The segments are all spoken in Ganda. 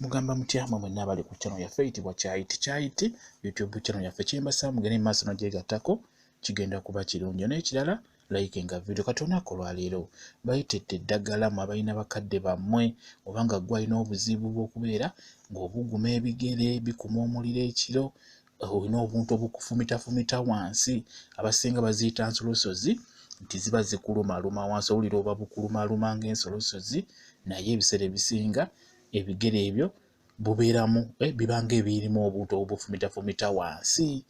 Mugamba mutya mwe mwenna abali ku channel yaffe eyitibwa Kyayiti Kyayiti YouTube channel yaffe? Kyembasaba mugende mu maaso n'ogyegattako, kigenda kuba kirungi. N'ekirala, like nga video. Kati olunaku olwaleero bayitedde eddagala mu abalina bakadde bammwe, oba nga ggwe alina obuzibu bw'okubeera ng'obuguma ebigere bikuma omuliro ekiro, olina obuntu obukufumitafumita wansi, abasinga baziyita nsolosozi, nti ziba zikulumaluma wansi, owulira oba bukulumaluma ng'ensolosozi, naye ebiseera ebisinga ebigere ebyo bubeeramu bibanga ebirimu obuntu obufumitafumita wansi.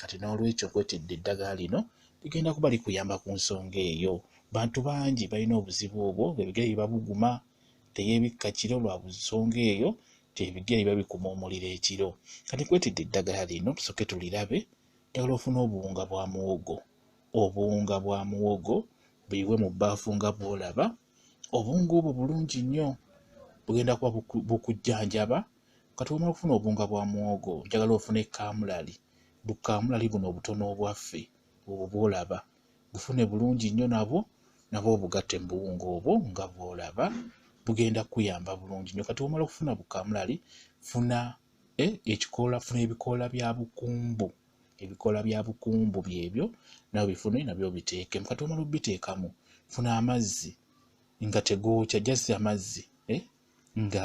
Kati n'olwekyo nkwetedde eddagala lino, ligenda kuba likuyamba ku nsonga eyo. Bantu bangi balina obuzibu obwo ng'ebigere biba buguma, teyeebikka kiro lwa nsonga eyo nti ebigere biba bikuma omuliro ekiro. Kati nkwetedde eddagala lino, tusooke tulirabe. Njagala ofune obuwunga bwa muwogo, obuwunga bwa muwogo buyiwe mu bbaafu nga bw'olaba. Obuwunga obwo bulungi nnyo, bugenda kuba bukujjanjaba. Kati bw'omala okufuna obuwunga bwa muwogo, njagala ofune kaamulali, bukaamulali buno obutono obwaffe obwo bw'olaba, bufune bulungi nnyo, nabwo obugatte mu buwunga obwo nga bw'olaba, bugenda kukuyamba bulungi nnyo. Kati bw'omala okufuna bukaamulali, funa ekikoola, funa ebikoola bya bukumbu, ebikoola bya bukumbu byebyo nabyo bifune, nabyo obiteekemu. Kati bw'omala obbiteekamu, funa amazzi nga tegookya, just amazzi nga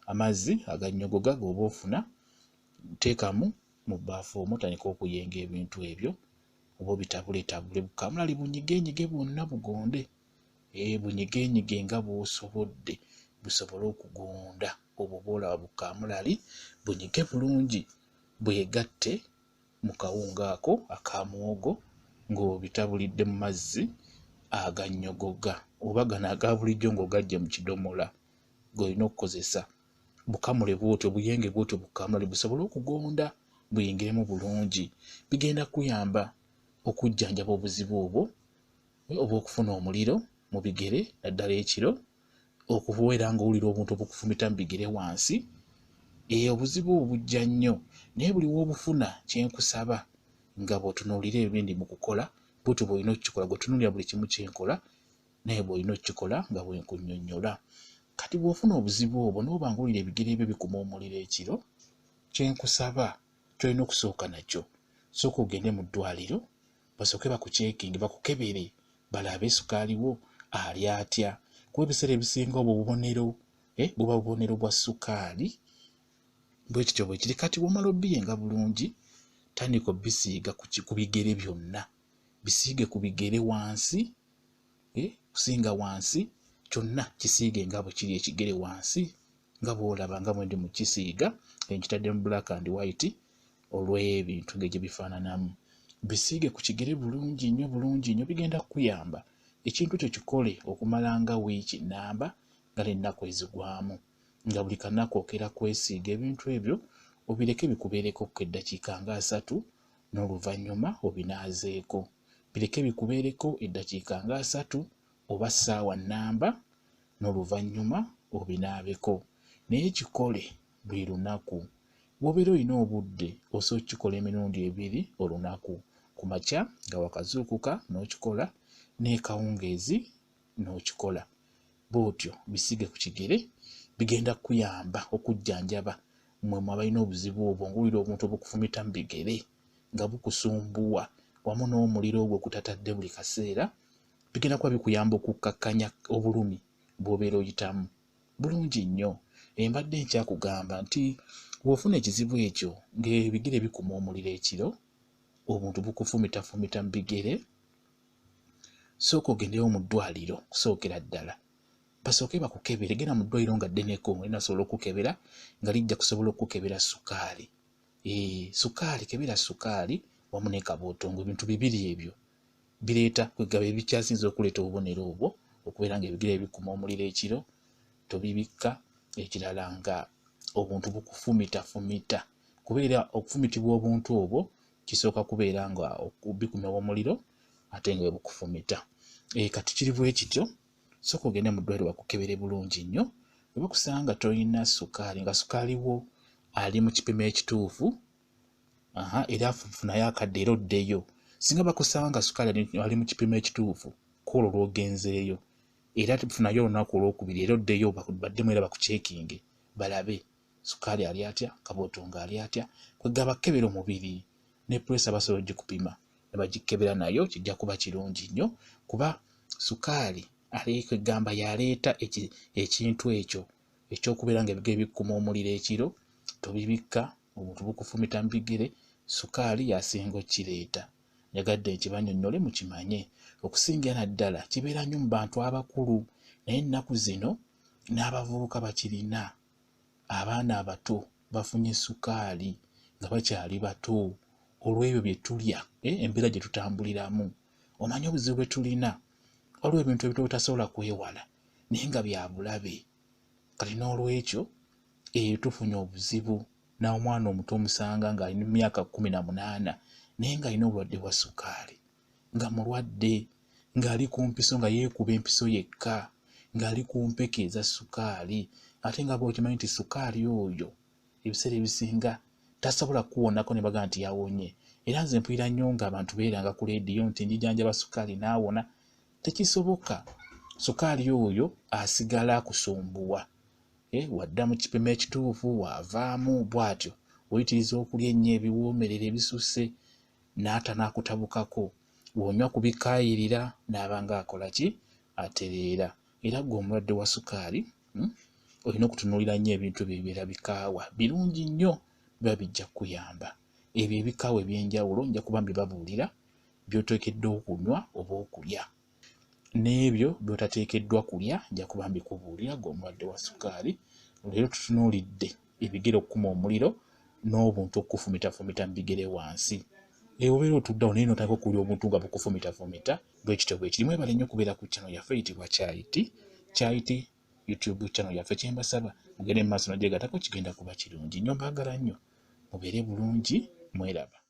amazzi agannyogoga g'oba ofuna, teekamu mu bbaafu omwo, otandike okuyenga ebintu ebyo oba obitabuletabule, bukaamulali bunyigeenyige bwonna bugonde, bunyigeenyige nga bw'osobodde busobole okugonda. Obwo bw'olaba bukaamulali bunyige bulungi, bwegatte mu kawunga ako aka muwogo ng'obitabulidde mu mazzi agannyogoga, oba gano aga bulijjo ng'ogaggye mu kidomola g'olina okukozesa. Bukamule bw'otyo, buyenge bw'otyo bukaamulali busobole okugonda buyingiremu bulungi. Bigenda kukuyamba okujjanjaba obuzibu obwo obw'okufuna omuliro mu bigere naddala ekiro, okubeera ng'owulira obuntu obukufumita mu bigere wansi. Obuzibu obwo bujja nnyo, naye buli w'obufuna kye nkusaba nga bw'otunuulira ebindi mu kukola, bw'otyo bw'olina okukikola. Gwe tunuulira buli kimu kye nkola, naye bw'olina okukikola nga bwe nkunnyonnyola. Kati bw'ofuna obuzibu obwo n'oba ng'owulira ebigere byo bikuma omuliro ekiro, kye nkusaba ky'olina okusooka nakyo, sooka ogende mu ddwaliro basooke bakuceekinge, bakukebere, balabe sukaali wo ali atya, kuba ebiseera ebisinga obwo bubonero buba bubonero bwa sukaali. Bwe kityo bwe kiri. Kati bw'omala obbiyenga bulungi, tandika obbisiiga ku bigere byonna, bisiige ku bigere wansi, kusinga wansi, kyonna kisiige nga bwe kiri ekigere wansi nga bw'olaba nga bwe ndi mu kisiiga. Nkitadde mu black and white olw'ebintu ng'egyo bifaananamu. Bisiige ku kigere bulungi nnyo, bulungi nnyo, bigenda kukuyamba. Ekintu ekyo kikole okumala nga wiiki nnamba nga n'ennaku ezigwamu, nga buli kanaku okeera kwesiiga ebintu ebyo, obireke bikubeereko eddakiika nga 30, n'oluvannyuma obinaazeeko. Bireke bikubeereko eddakiika nga 30 oba ssaawa nnamba, n'oluvannyuma obinaabeko. Naye kikole buli lunaku. Bw'obeera olina obudde, osobola okukikola emirundi ebiri olunaku, ku makya nga wakazuukuka n'okikola, n'ekawungeezi n'okikola. Bw'otyo bisiige ku kigere, bigenda kukuyamba okujjanjaba mmwe abalina obuzibu obwo ng'owulira obuntu obukufumita mu bigere nga bukusumbuwa, wamu n'omuliro ogwo ogutatadde buli kaseera. Bigenda kuba bikuyamba okukkakkanya obulumi bw'obeera oyitamu bulungi nnyo. Mbadde nkyakugamba nti bw'ofuna ekizibu ekyo ng'ebigere bikuma omuliro ekiro, obuntu bukufumitafumita mu bigere, sooka ogendeyo mu ddwaliro okusookera ddala, basooke bakukebere. Genda mu ddwaliro nga ddeneko linasobola okukebera, nga lijja kusobola okukebera sukaali. Sukaali, kebera sukaali wamu ne kabootongo, ebintu bibiri ebyo bireeta kwegaba ebikyasinze okuleeta obubonero obwo, okubeera ng'ebigere bikuma omuliro ekiro, tobibikka, ekirala nga obuntu bukufumitafumita. Kubeera okufumitibwa obuntu obwo kisooka kubeera nga bikumya omuliro ate nga bwe bukufumita. Kati kiri bwe kityo, sooka ogende mu ddwaliro bakukebere bulungi nnyo. Bwe bakusanga toyina sukaali, nga sukaali wo ali mu kipimo ekituufu, era funayo akadde era oddeyo. Singa bakusanga nga sukaali ali mu kipimo ekituufu kwolwo lw'ogenzeeyo, Era funayo olunaku olwokubiri era oddeyo baddemu era bakucekinge balabe sukaali ali atya, kabootongo ali atya. Kwegamba kebera omubiri ne puleesa basobola ogikupima ne bagikebera nayo, kijja kuba kirungi nnyo kuba sukaali kwegamba y'aleeta ekintu ekyo ekyokubeera nga ebigere bikuma omuliro ekiro, tobibikka, obuntu bukufumita mu bigere, sukaali y'asinga okkireeta. Njagadde nkibannyonnyole mukimanye. Okusingira naddala kibeera nnyo mu bantu abakulu, naye ennaku zino n'abavubuka bakirina. Abaana abato bafunye sukaali nga bakyali bato olw'ebyo bye tulya, embeera gye tutambuliramu. Omanyi obuzibu bwe tulina, waliwo ebintu ebitono by'otasobola kwewala naye nga bya bulabe. Kati n'olwekyo tufunye obuzibu n'omwana omuto omusanga ng'alina myaka 18 naye ng'alina obulwadde bwa sukaali, nga mulwadde, ng'ali ku mpiso, nga yeekuba empiso yekka, ng'ali ku mpeke eza sukaali, ate nga bw'okimanyi nti sukaali oyo ebiseera ebisinga tasobola kuwonako ne bagamba nti yawonye. Era nze mpulira nnyo ng'abantu beeranga ku leediyo nti njijanjaba sukaali n'awona. Tekisoboka. Sukaali oyo asigala akusumbuwa. Wadda mu kipimo ekituufu, waavaamu bw'atyo. Oyitiriza okulya ennyo ebiwoomerera ebisusse n'ata n'akutabukako. Bw'onywa ku bikaayirira n'aba ng'akola ki? Atereera. Era ggwe omulwadde wa sukaali, olina okutunuulira nnyo ebintu ebyo ebibeera bikaawa. Birungi nnyo, biba bijja kukuyamba. Ebyo ebikaawa eby'enjawulo nja kuba mbibabuulira by'oteekeddwa okunywa oba okulya. N'ebyo by'otateekeddwa kulya nja kuba mbikubuulira ggwe omulwadde wa sukaali. Leero tutunuulidde ebigere okukuma omuliro n'obuntu okufumitafumita mu bigere wansi. Obeera otudde awo naye n'otandika okuwulira obuntu nga bukufumitafumita, bwe kityo bwe kiri. Mwebale nnyo okubeera ku channel yaffe eyitibwa Kyayiti. Kyayiti YouTube channel yaffe, kye mbasaba mugende mu maaso n'ogyegattako, kigenda kuba kirungi nnyo. Mbaagala nnyo, mubeere bulungi, mweraba.